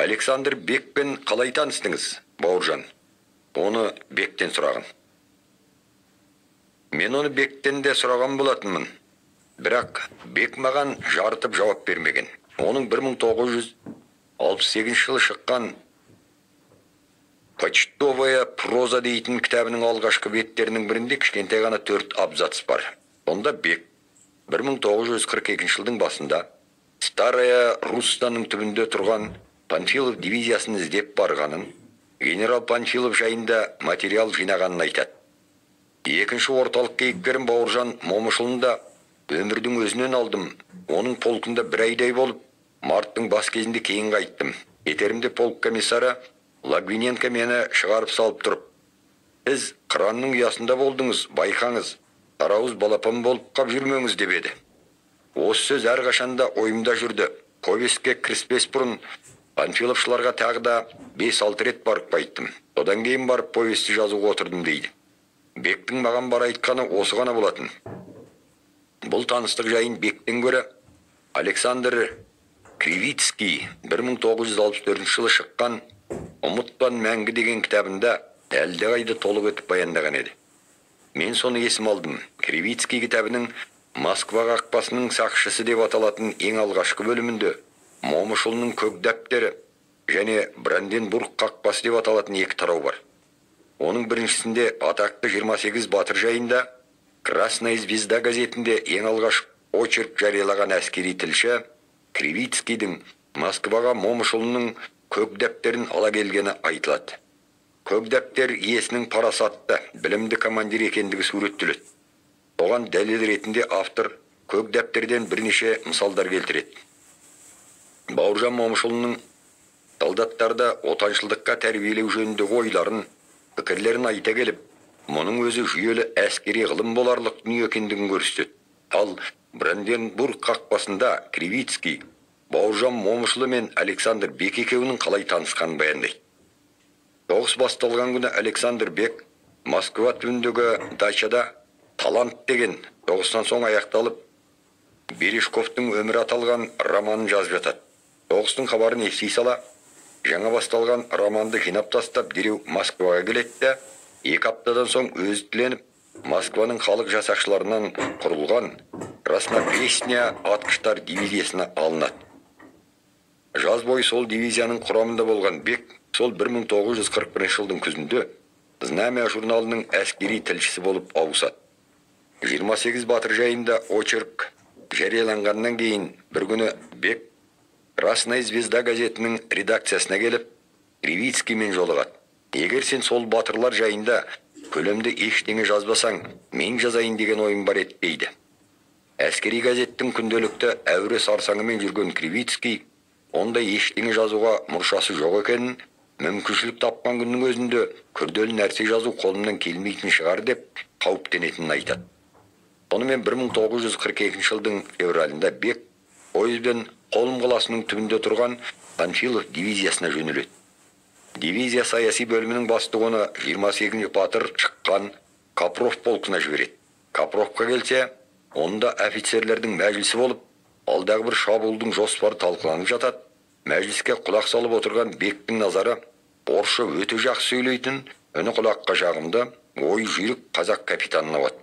Александр Бекпен қалай таныстыңыз, Бауыржан? Оны Бектен сұраған. Мен оны Бектен де сұраған болатынмын. Бірақ Бек маған жарытып жауап бермеген. Оның 1968 жылы шыққан «Почтовая проза» дейтін кітабының алғашқы беттерінің бірінде кішкентай ғана 4 абзац бар. Онда Бек 1942 жылдың басында Старая Русстаның түбінде тұрған Панфилов дивизиясын іздеп барғанын, генерал Панфилов жайында материал жинағанын айтады. Екінші орталық кейіпкерім Бауыржан Момышұлын да өмірдің өзінен алдым. Оның полкында бір айдай болып, марттың бас кезінде кейін қайттым. Кетерімде полк комиссары Лагвиненко мені шығарып салып тұрып, «Сіз қыранның ұясында болдыңыз, байқаңыз, сарауыз балапан болып қап жүрмеңіз» деп еді. Осы сөз әрқашанда ойымда жүрді. Повестке кіріспес бұрын Панфиловшыларға тағы да 5-6 рет барып қайттым. Одан кейін барып повесті жазуға отырдым дейді. Бектің маған бар айтқаны осы ғана болатын. Бұл таныстық жайын Бектен гөрі Александр Кривицкий 1964 жылы шыққан «Ұмытпан мәңгі» деген кітабында әлдеқайда толық етіп баяндаған еді. Мен соны есім алдым. Кривицкий кітабының «Москва қақпасының сақшысы» деп аталатын ең алғашқы бөлімінде Момышұлының көк дәптері және Бранденбург қақпасы деп аталатын екі тарау бар. Оның біріншісінде атақты 28 батыр жайында «Красная звезда» газетінде ең алғаш очерк жариялаған әскери тілші Кривицкийдің Москваға Момышұлының көк дәптерін ала келгені айтылады. Көк дәптер иесінің парасатты, білімді командир екендігі суреттеледі. Оған дәлел ретінде автор көк дәптерден бірнеше мысалдар келтіреді. Бауыржан Момышұлының солдаттарды отаншылдыққа тәрбиелеу жөніндегі ойларын, пікірлерін айта келіп, мұның өзі жүйелі әскери ғылым боларлық дүние екендігін көрсетеді. Ал Бранденбург қақпасында Кривицкий Бауыржан Момышұлы мен Александр Бек екеуінің қалай танысқанын баяндайды. Соғыс басталған күні Александр Бек Москва түбіндегі дачада «Талант» деген соғыстан соң аяқталып, Берешковтың өмірі аталған романын жазып жатады. Соғыстың хабарын ести сала, жаңа басталған романды жинап тастап, дереу Москваға келеді де, 2 аптадан соң өзі тіленіп, Москваның халық жасақшыларынан құрылған Краснопресня атқыштар дивизиясына алынады. Жаз бойы сол дивизияның құрамында болған Бек сол 1941 жылдың күзінде «Знамя» журналының әскери тілшісі болып ауысады. 28 батыр жайында очерк жарияланғаннан кейін бір күні Бек «Красная звезда» газетінің редакциясына келіп, Кривицкиймен жолығады. Егер сен сол батырлар жайында көлемді ештеңе жазбасаң, мен жазайын деген ойым бар еді дейді. Әскери газеттің күнделікті әуре сарсаңымен жүрген Кривицкий ондай ештеңе жазуға мұршасы жоқ екенін, мүмкіншілік тапқан күннің өзінде күрделі нәрсе жазу қолымнан келмейтін шығар деп қауіптенетінін айтады. Сонымен 1942 жылдың февралында Бек пойызбен Қолым қаласының түбінде тұрған Панфилов дивизиясына жөнеледі. Дивизия саяси бөлімінің бастығы оны 28 батыр шыққан Капров полкына жібереді. Капровқа келсе, онда офицерлердің мәжілісі болып, алдағы бір шабуылдың жоспары талқыланып жатады. Мәжіліске құлақ салып отырған Бектің назары орысша өте жақсы сөйлейтін, үні құлаққа жағымды, ойы жүйрік қазақ капитанына ауады.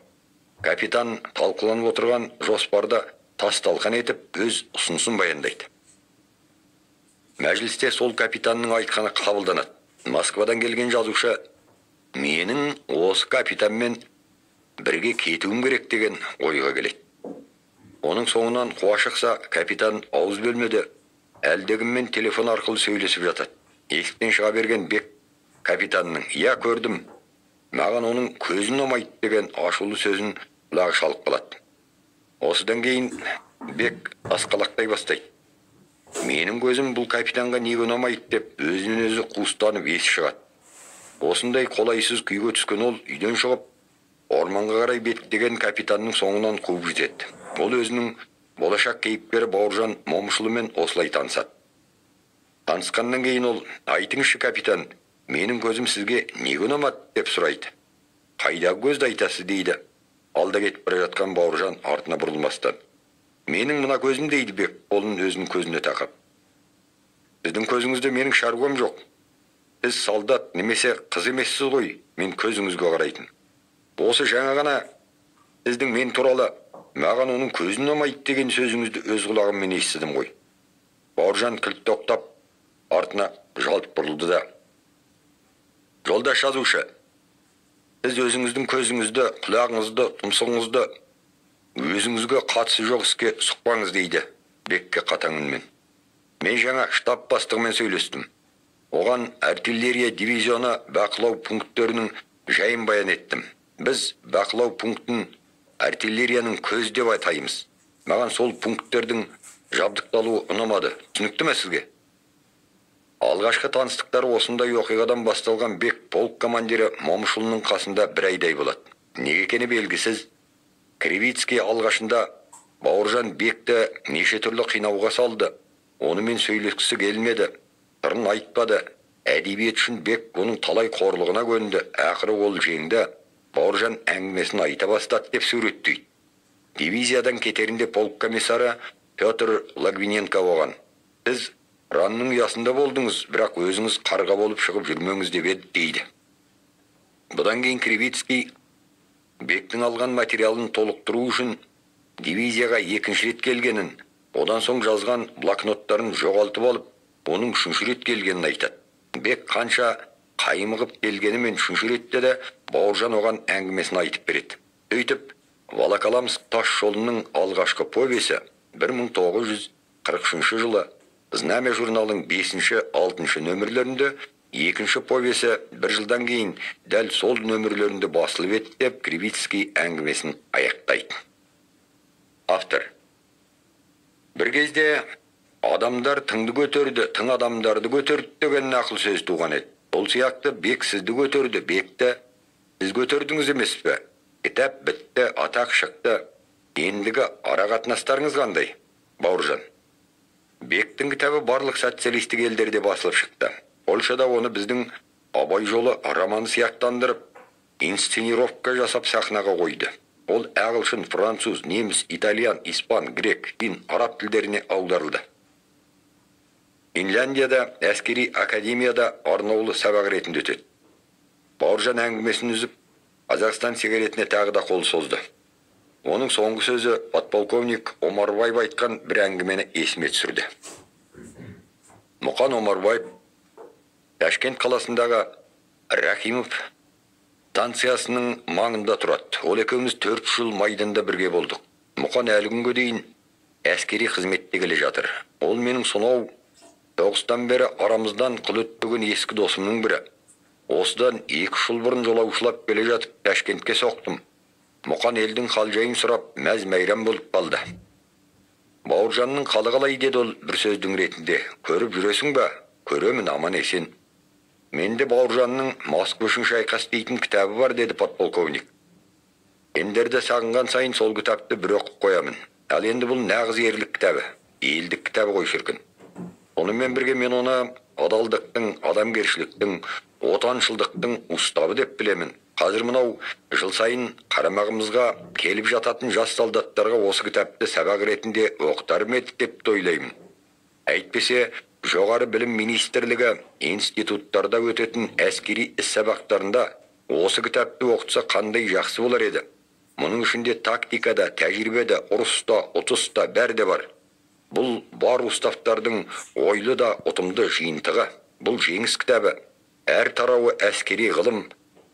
Капитан талқыланып отырған жоспарды тас талқан етіп, өз ұсынысын баяндайды. Мәжілісте сол капитанның айтқаны қабылданады. Москвадан келген жазушы менің осы капитанмен бірге кетуім керек деген ойға келеді. Оның соңынан қуа шықса, капитан ауыз бөлмеде әлдекіммен телефон арқылы сөйлесіп жатады. Есіктен шыға берген Бек капитанның «Я көрдім, маған оның көзін ұнамайды» деген ашулы сөзін құлағы шалып қалады. Осыдан кейін Бек асқалақтай бастайды. Менің көзім бұл капитанға неге ұнамайды деп өзінен өзі қуыстанып есі шығады. Осындай қолайсыз күйге түскен ол үйден шығып, орманға қарай беттеген капитанның соңынан қуып жетеді. Ол өзінің болашақ кейіпкері Бауыржан Момышұлымен осылай танысады. Танысқаннан кейін ол, «Айтыңызшы, капитан, менің көзім сізге неге ұнамады?» деп сұрайды. «Қайдағы көзді айтасыз?» дейді. Алда кетіп бара жатқан Бауыржан артына бұрылмастан. «Менің мына көзім», дейді Бек, қолын өзінің көзіне тақап. Сіздің көзіңізде менің шаруам жоқ. Сіз солдат немесе қыз емессіз ғой, мен көзіңізге қарайтын. Осы жаңа ғана сіздің мен туралы маған оның көзін ұнамайды деген сөзіңізді өз құлағыммен естідім ғой. Бауыржан кілт тоқтап, артына жалт бұрылды да: «Жолдас жазушы, сіз өзіңіздің көзіңізді, құлағыңызды, тұмсығыңызды өзіңізге қатысы жоқ іске сұқпаңыз», дейді Бекке қатаң үнмен. «Мен жаңа штаб бастығымен сөйлестім. Оған артиллерия дивизионы бақылау пункттерінің жайын баян еттім. Біз бақылау пунктін артиллерияның көзі деп атаймыз. Маған сол пункттердің жабдықталуы ұнамады. Түсінікті ме сізге?» Алғашқы таныстықтары осындай оқиғадан басталған Бек полк командирі Момышұлының қасында бір айдай болады. Неге екені белгісіз, Кривицкий алғашында Бауыржан Бекті неше түрлі қинауға салды. Онымен сөйлескісі келмеді, сырын айтпады. Әдебиет үшін Бек оның талай қорлығына көнді. Ақыры ол жеңді. Бауыржан әңгімесін айта бастады деп суреттейді. Дивизиядан кетерінде полк комиссары Петр Логвиненко оған: «Сіз ранның ұясында болдыңыз, бірақ өзіңіз қарға болып шығып жүрмеңіз деп еді», дейді. Бұдан кейін Кривицкий Бектің алған материалын толықтыру үшін дивизияға екінші рет келгенін, одан соң жазған блокноттарын жоғалтып алып, оның үшінші рет келгенін айтады. Бек қанша қаймығып келгенімен үшінші ретте де Бауыржан оған әңгімесін айтып береді. Сөйтіп, Волоколамск тас жолының алғашқы повесі 1943 жылы Знамя журналының 5-6 нөмірлерінде, екінші повесі бір жылдан кейін дәл сол нөмірлерінде басылып еді деп Кривицкий әңгімесін аяқтайды. Автор. Бір кезде адамдар тыңды көтерді, тың адамдарды көтерді деген нақыл сөз туған еді. Ол сияқты Бек сізді көтерді, Бекті сіз көтердіңіз емес пе? Кітап бітті, атақ шықты. Ендігі ара қатынастарыңыз қандай? Бауыржан. Бектің кітабы барлық социалистік елдерде басылып шықты. Польшада оны біздің Абай жолы романы сияқтандырып, инсценировка жасап сахнаға қойды. Ол ағылшын, француз, неміс, итальян, испан, грек, фин, араб тілдеріне аударылды. Финляндияда әскери академияда арнаулы сабақ ретінде өтеді. Бауыржан әңгімесін үзіп, Қазақстан сигаретіне тағы да қол созды. Оның соңғы сөзі подполковник Омарбаев айтқан бір әңгімені есіме түсірді. Мұқан Омарбаев Ташкент қаласындағы Рахимов станциясының маңында тұрады. Ол екеуміз 4 жыл майданда бірге болдық. Мұқан әлі күнге дейін әскери қызметте келе жатыр. Ол менің сонау соғыстан бері арамыздан қыл өтпеген ескі досымның бірі. Осыдан 2 жыл бұрын жолаушылап келе жатып Ташкентке соқтым. Мұқан елдің хал-жайын сұрап, мәз-мәйрам болып қалды. Бауыржанның қалы қалай деді ол бір сөздің ретінде. Көріп жүресің бе? Көремін, аман есен. Менде Бауыржанның Москва үшін шайқас дейтін кітабы бар, деді подполковник. Сендерді сағынған сайын сол кітапты бір оқып қоямын. Ал енді бұл нағыз ерлік кітабы, елдік кітабы ғой шіркін. Сонымен бірге мен оны адалдықтың, адамгершіліктің, отаншылдықтың уставы деп білемін. Қазір мынау жыл сайын қарамағымызға келіп жататын жас солдаттарға осы кітапты сабақ ретінде оқытар ма едік деп ойлаймын. Әйтпесе, жоғары білім министрлігі институттарда өтетін әскери іс сабақтарында осы кітапты оқытса қандай жақсы болар еді. Мұның ішінде тактикада, тәжірибеде, ұрыста, ұтыста бәрі де бар. Бұл бар уставтардың ойлы да ұтымды жиынтығы. Бұл жеңіс кітабы. Әр тарауы әскери ғылым,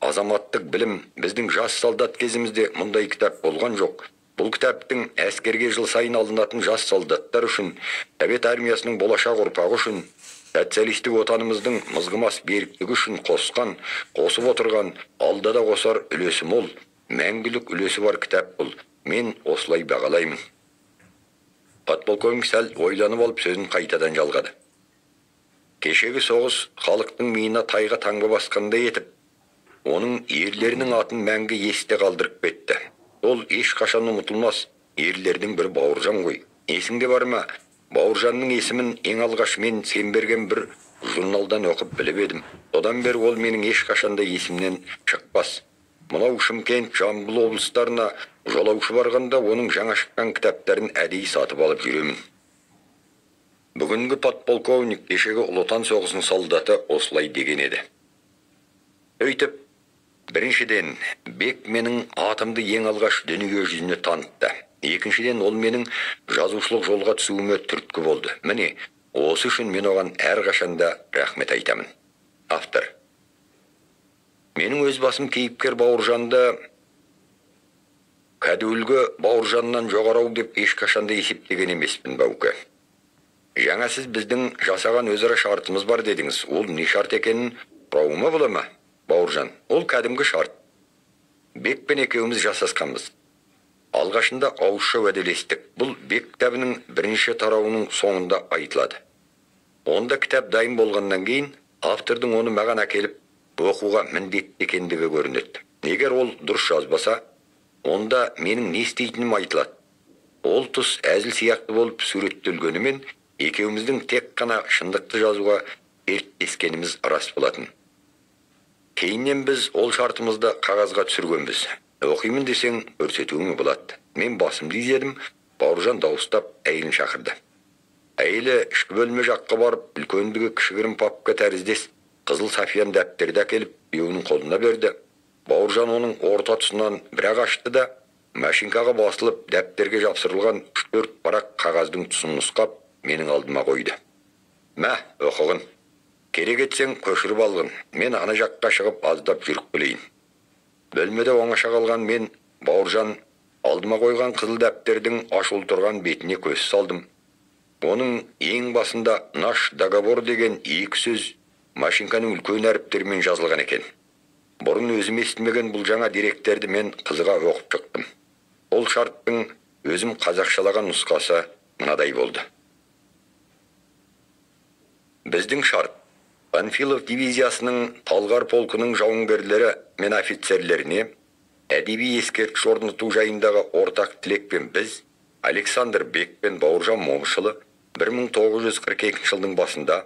азаматтық білім. Біздің жас солдат кезімізде мұндай кітап болған жоқ. Бұл кітаптың әскерге жыл сайын алынатын жас солдаттар үшін, Совет армиясының болашақ ұрпағы үшін, социалистік отанымыздың мызғымас беріктігі үшін қосқан, қосып отырған, алда да қосар үлесі мол, мәңгілік үлесі бар кітап бұл. Мен осылай бағалаймын. Подполковник сәл ойланып алып сөзін қайтадан жалғады. Кешегі соғыс халықтың миына тайға таңба басқандай етіп, оның ерлерінің атын мәңгі есте қалдырып кетті. Ол ешқашан ұмытылмас ерлердің бірі Бауыржан ғой. Есіңде бар ма? Бауыржанның есімін ең алғаш мен сен берген бір журналдан оқып біліп едім. Одан бері ол менің ешқашанда есімнен шықпас. Мынау Шымкент, Жамбыл облыстарына жолаушы барғанда оның жаңа шыққан кітаптарын әдейі сатып алып жүремін. Бүгінгі подполковник, кешегі Ұлы Отан соғысының солдаты осылай деген еді. Өйтіп, біріншіден, Бек менің атымды ең алғаш дүние жүзіне танытты. Екіншіден, ол менің жазушылық жолға түсуіме түрткі болды. Міне, осы үшін мен оған әрқашанда рахмет айтамын. Автор. Менің өз басым кейіпкер Бауыржанды кәдуілгі Бауыржаннан жоғарау деп ешқашанда есептеген емеспін, Бауке. Жаңа сіз біздің жасаған өзара шартымыз бар дедіңіз. Ол не шарт екенін сұрауыма бола ма, Бауыржан? Ол кәдімгі шарт. Бекпен екеуміз жасасқанбыз. Алғашында ауызша уәделестік. Бұл Бек кітабының бірінші тарауының соңында айтылады. Онда кітап дайын болғаннан кейін автордың оны маған әкеліп оқуға міндетті екендігі көрінеді. Егер ол дұрыс жазбаса, онда менің не істейтінім айтылады. Ол тұс әзіл сияқты болып суреттелгенімен, екеуміздің тек қана шындықты жазуға серттескеніміз рас болатын. Кейіннен біз ол шартымызды қағазға түсіргенбіз. Оқимын десең, көрсетуіңе болады. Мен басымды изедім, Бауыржан дауыстап әйелін шақырды. Әйелі ішкі бөлме жаққа барып, үлкендігі кішігірім папка тәріздес қызыл сафиян дәптерді әкеліп, күйеуінің қолына берді. Бауыржан оның орта тұсынан бірақ ашты да, машинкаға басылып, дәптерге жапсырылған 3-4 парақ қағаздың тұсын нұсқап, менің алдыма қойды. Мә, оқығын. Керек етсең, көшіріп алғын. Мен ана жаққа шығып аздап жүріп келейін. Бөлмеде оңаша қалған мен, Бауыржан, алдыма қойған қызыл дәптердің ашулы тұрған бетіне көз салдым. Оның ең басында «Наш договор» деген екі сөз машинканың үлкен әріптерімен жазылған екен. Бұрын өзім естімеген бұл жаңа деректерді мен қызыға оқып шықтым. Ол шарттың өзім қазақшалаған нұсқасы мынадай болды. Біздің шарт Панфилов дивизиясының Талғар полкының жауынгерлері мен офицерлеріне әдеби ескерткіш орнату жайындағы ортақ тілекпен біз, Александр Бек пен Бауыржан Момышұлы 1942 жылдың басында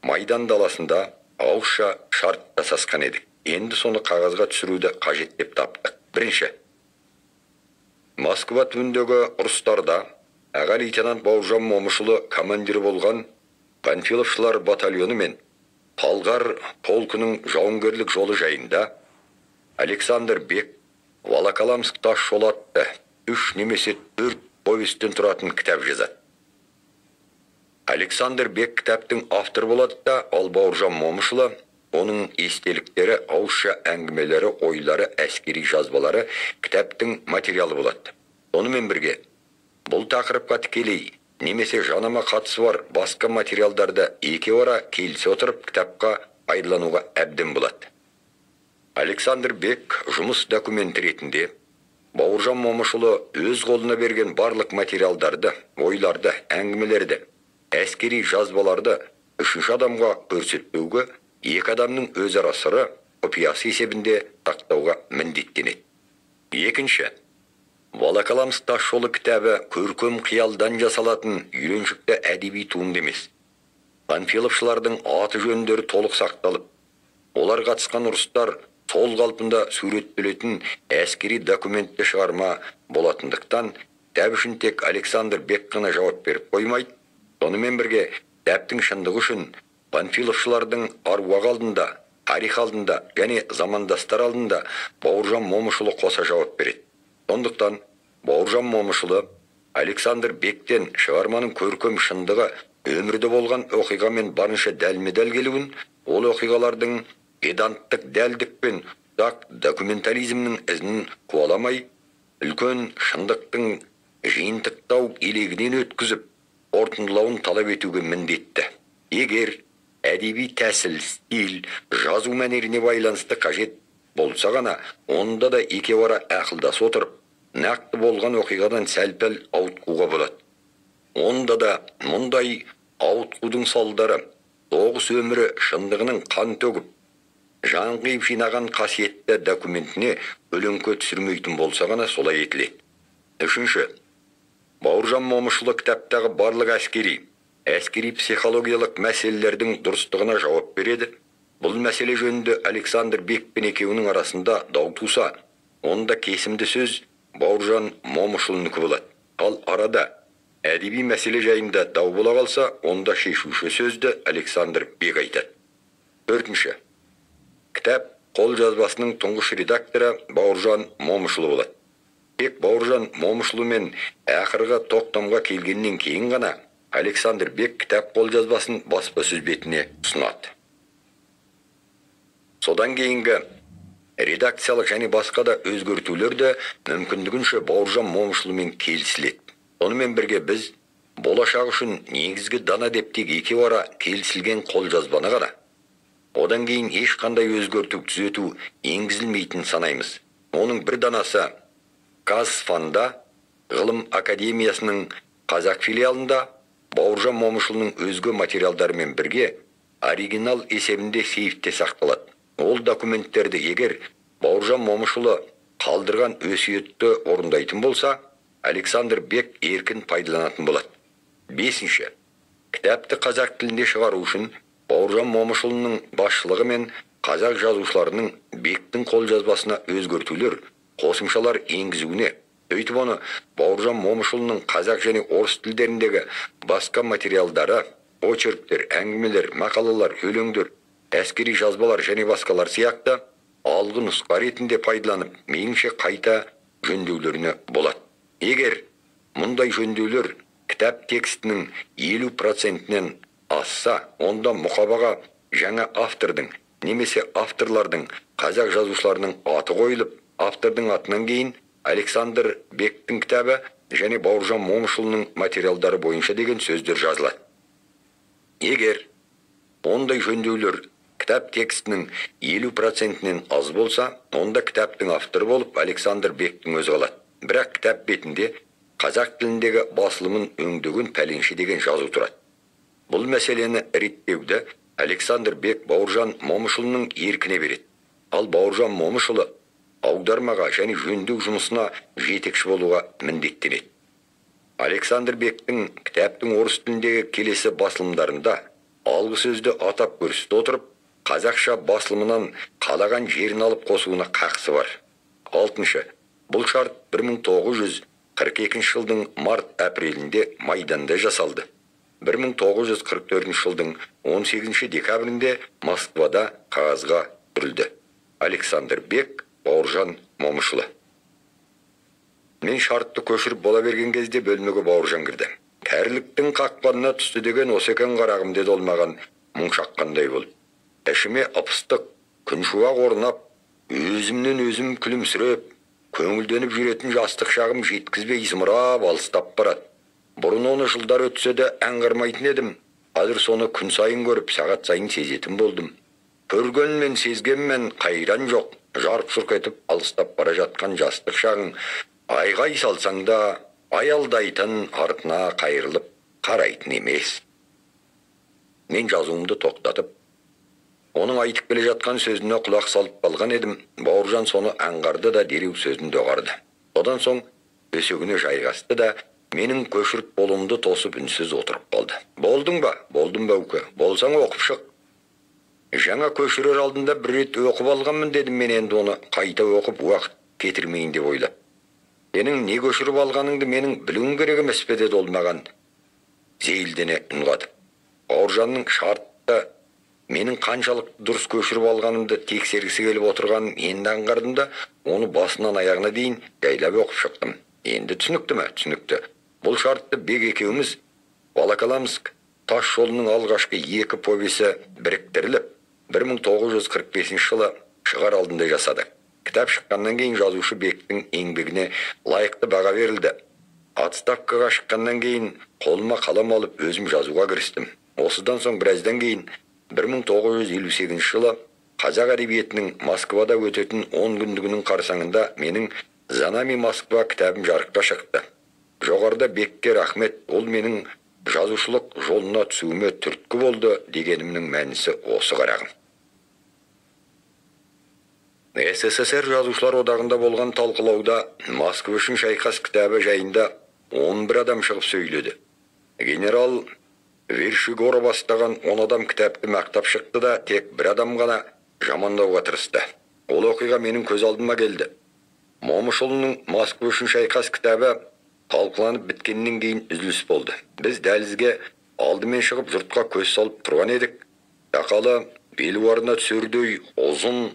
майдан даласында ауызша шарт жасасқан едік. Енді соны қағазға түсіруді қажет деп таптық. Бірінші, Москва түбіндегі ұрыстарда аға лейтенант Бауыржан Момышұлы командирі болған Панфиловшылар батальоны мен Талғар полкының жауынгерлік жолы жайында Александр Бек Волоколамск тас жолы атты 3 немесе 4 повестен тұратын кітап жазады. Александр Бек кітаптың авторы болады да, ал Бауыржан Момышұлы оның естеліктері, ауызша әңгімелері, ойлары, әскери жазбалары кітаптың материалы болады. Сонымен бірге бұл тақырыпқа тікелей немесе жанама қатысы бар басқа материалдарды екеуара келісе отырып кітапқа пайдалануға әбден болады. Александр Бек жұмыс документі ретінде Бауыржан Момышұлы өз қолына берген барлық материалдарды, ойларды, әңгімелерді, әскери жазбаларды үшінші адамға көрсетпеуге, екі адамның өзара сыры құпиясы есебінде сақтауға міндеттенеді. Екінші, Волоколамск тас жолы кітабы көркем қиялдан жасалатын үйреншікті әдеби туынды емес. Панфиловшылардың аты жөндері толық сақталып, олар қатысқан ұрыстар сол қалпында суреттелетін әскери документті шығарма болатындықтан, кітап үшін тек Александр Бек қана жауап беріп қоймайды. Сонымен бірге кітаптың шындығы үшін Панфиловшылардың аруағы алдында, тарих алдында және замандастар алдында Бауыржан Момышұлы қоса жауап береді. Сондықтан Бауыржан Момышұлы Александр Бектен шығарманың көркем шындығы өмірде болған оқиғамен барынша дәлме-дәл келуін, ол оқиғалардың педанттық дәлдік пен ұзақ документализмнің ізін қуаламай, үлкен шындықтың жиынтықтау елегінен өткізіп, қорытындылауын талап етуге міндетті. Егер әдеби тәсіл, стиль, жазу мәнеріне байланысты қажет болса ғана, онда да екеуара ақылдаса отырып, нақты болған оқиғадан сәл-пәл ауытқуға болады. Онда да мұндай ауытқудың салдары соғыс өмірі шындығының қан төгіп, жан қиып жинаған қасиетті документіне көлеңке түсірмейтін болса ғана солай етіледі. Үшінші, Бауыржан Момышұлы кітаптағы барлық әскери психологиялық мәселелердің дұрыстығына жауап береді. Бұл мәселе жөнінде Александр Бек пен екеуінің арасында дау туса, онда кесімді сөз Бауыржан Момышұлынікі болады. Ал арада Әдеби мәселе жайында дау бола қалса, онда шешуші сөзді Александр Бек айтады. Төртінші, кітап қолжазбасының тұңғыш редакторы Бауыржан Момышұлы болады. Тек Бауыржан Момышұлымен ақырғы тоқтамға келгеннен кейін ғана Александр Бек кітап қолжазбасын баспасөз бетіне ұсынады. Содан кейінгі редакциялық және басқа да өзгертулер де мүмкіндігінше Бауыржан Момышұлымен келісіледі. Сонымен бірге біз болашақ үшін негізгі дана деп тек екеуара келісілген қолжазбаны ғана, одан кейін ешқандай өзгерту, түзету енгізілмейтін санаймыз. Оның бір данасы Казфанда, Ғылым академиясының қазақ филиалында Бауыржан Момышұлының өзге материалдарымен бірге оригинал есебінде сейфте сақталады. Ол документтерді егер Бауыржан Момышұлы қалдырған өсиетті орындайтын болса, Александр Бек еркін пайдаланатын болады. Бесінші, кітапты қазақ тілінде шығару үшін Бауыржан Момышұлының басшылығымен қазақ жазушыларының Бектің қолжазбасына өзгертулер, қосымшалар енгізуіне, сөйтіп оны Бауыржан Момышұлының қазақ және орыс тілдеріндегі басқа материалдары, очерктер, әңгімелер, мақалалар, өлеңдер, әскери жазбалар және басқалар сияқты алғы нұсқа ретінде пайдаланып, мейілінше қайта жөндеулеріне болады. Егер мұндай жөндеулер кітап текстінің 50%-нен асса, онда мұқабаға жаңа автордың немесе авторлардың, қазақ жазушыларының аты қойылып, автордың атынан кейін Александр Бектің кітабы және Бауыржан Момышұлының материалдары бойынша деген сөздер жазылады. Егер ондай жөндеулер кітап текстінің 50%-нен аз болса, онда кітаптың авторы болып Александр Бектің өзі қалады. Бірақ кітап бетінде қазақ тіліндегі басылымын өңдеген пәленше деген жазу тұрады. Бұл мәселені реттеуді Александр Бек Бауыржан Момышұлының еркіне береді. Ал Бауыржан Момышұлы аудармаға және жөндеу жұмысына жетекші болуға міндеттенеді. Александр Бектің кітаптың орыс тіліндегі келесі басылымдарында алғы сөзді атап көрсете отырып, қазақша басылымынан қалаған жерін алып қосуына қақысы бар. Алтыншы, бұл шарт 1942 жылдың март-апрелінде Майданда жасалды. 1944 жылдың 18 декабрінде Москвада қағазға түсірілді. Александр Бек, Бауыржан Момышұлы. Мен шартты көшіріп бола берген кезде бөлмеге Бауыржан кірді. Кәріліктің қақпанына түсті деген осы екен қарағым, деді ол маған мұң шаққандай болып. Ішіме ып-ыстық күншуақ орнап, өзімнен өзім күлімсіреп, көңілденіп жүретін жастық шағым жеткізбей зымырап алыстап барады. Бұрын оны жылдар өтсе де аңғармайтын едім. Қазір соны күн сайын көріп, сағат сайын сезетін болдым. Көргенмен, сезгенмен қайран жоқ. Жарқ-жұрқ етіп алыстап бара жатқан жастық шағың айғай салсаң да аялдайтын, артына қайырылып қарайтын емес. Мен жазуымды тоқтатып, оның айтып келе жатқан сөзіне құлақ салып қалған едім. Бауыржан соны аңғарды да дереу сөзін доғарды. Одан соң төсегіне жайғасты да менің көшіріп болуымды тосып үнсіз отырып қалды. Болдың ба? Болдым бәуке. Болсаң оқып шық. Жаңа көшірер алдында бір рет оқып алғанмын, дедім мен енді оны қайта оқып уақыт кетірмейін деп ойлап. Сенің не көшіріп алғаныңды менің білуім керек емес пе, деді ол маған зейілдене үн қатып. Бауыржанның шартты менің қаншалық дұрыс көшіріп алғанымды тексергісі келіп отырғанын енді аңғардым да, оны басынан аяғына дейін жайлап оқып шықтым. Енді түсінікті ме? Түсінікті. Бұл шартты Бек екеуміз Волоколамск тас жолының алғашқы екі повесі біріктіріліп, 1945 жылы шығар алдында жасадық. Кітап шыққаннан кейін жазушы Бектің еңбегіне лайықты баға берілді. Отставкаға шыққаннан кейін қолыма қалам алып өзім жазуға кірістім. Осыдан соң біраздан кейін 1958 жылы қазақ әдебиетінің Москвада өтетін 10 күндігінің қарсаңында менің «За нами Москва» кітабым жарыққа шықты. Жоғарыда Бекке рахмет, ол менің жазушылық жолына түсуіме түрткі болды дегенімнің мәнісі осы қарағым. СССР жазушылар одағында болған талқылауда Москва үшін шайқас кітабы жайында 11 адам шығып сөйледі. Генерал Вершигора бастаған 10 адам кітапты мақтап шықты да, тек бір адам ғана жамандауға тырысты. Ол оқиға менің көз алдыма келді. Момышұлының Москва үшін шайқас кітабы Талқыланып біткеннен кейін үзіліс болды. Біз дәлізге алдымен шығып жұртқа көз салып тұрған едік. Сақалы белуарына түсердей ұзын,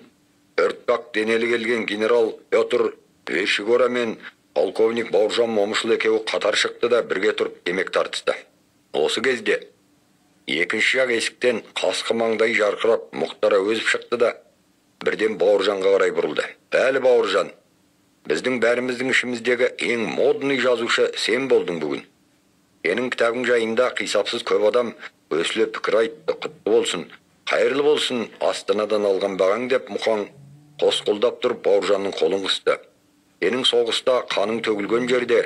өртпақ денелі келген генерал Петр Вершигора мен полковник Бауыржан Момышұлы екеуі қатар шықты да бірге тұрып темекі тартысты. Осы кезде екінші жақ есіктен қасқы маңдай жарқырап Мұхтар Әуезов шықты да бірден Бауыржанға қарай бұрылды. Әлі Бауыржан, біздің бәріміздің ішіміздегі ең модный жазушы сен болдың бүгін. Сенің кітабың жайында қисапсыз көп адам өсіле пікір айтты, құтты болсын, қайырлы болсын Астанадан алған бағаң деп Мұқаң қос қолдап тұрып Бауыржанның қолын қысты. Сенің соғыста қаның төгілген жерде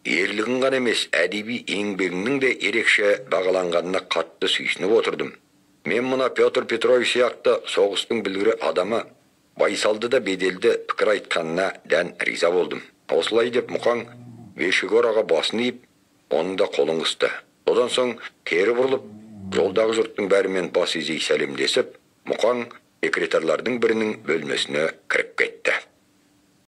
ерлігің ғана емес, әдеби еңбегіңнің де ерекше бағаланғанына қатты сүйсініп отырдым. Мен мына Петр Петрович сияқты соғыстың білгірі адамы байсалды да беделді пікір айтқанына дән риза болдым. Осылай деп Мұқаң Вершигораға басын иіп, оның да қолын қысты. Содан соң кері бұрылып, жолдағы жұрттың бәрімен бас изей сәлемдесіп, Мұқаң секретарлардың бірінің бөлмесіне кіріп кетті.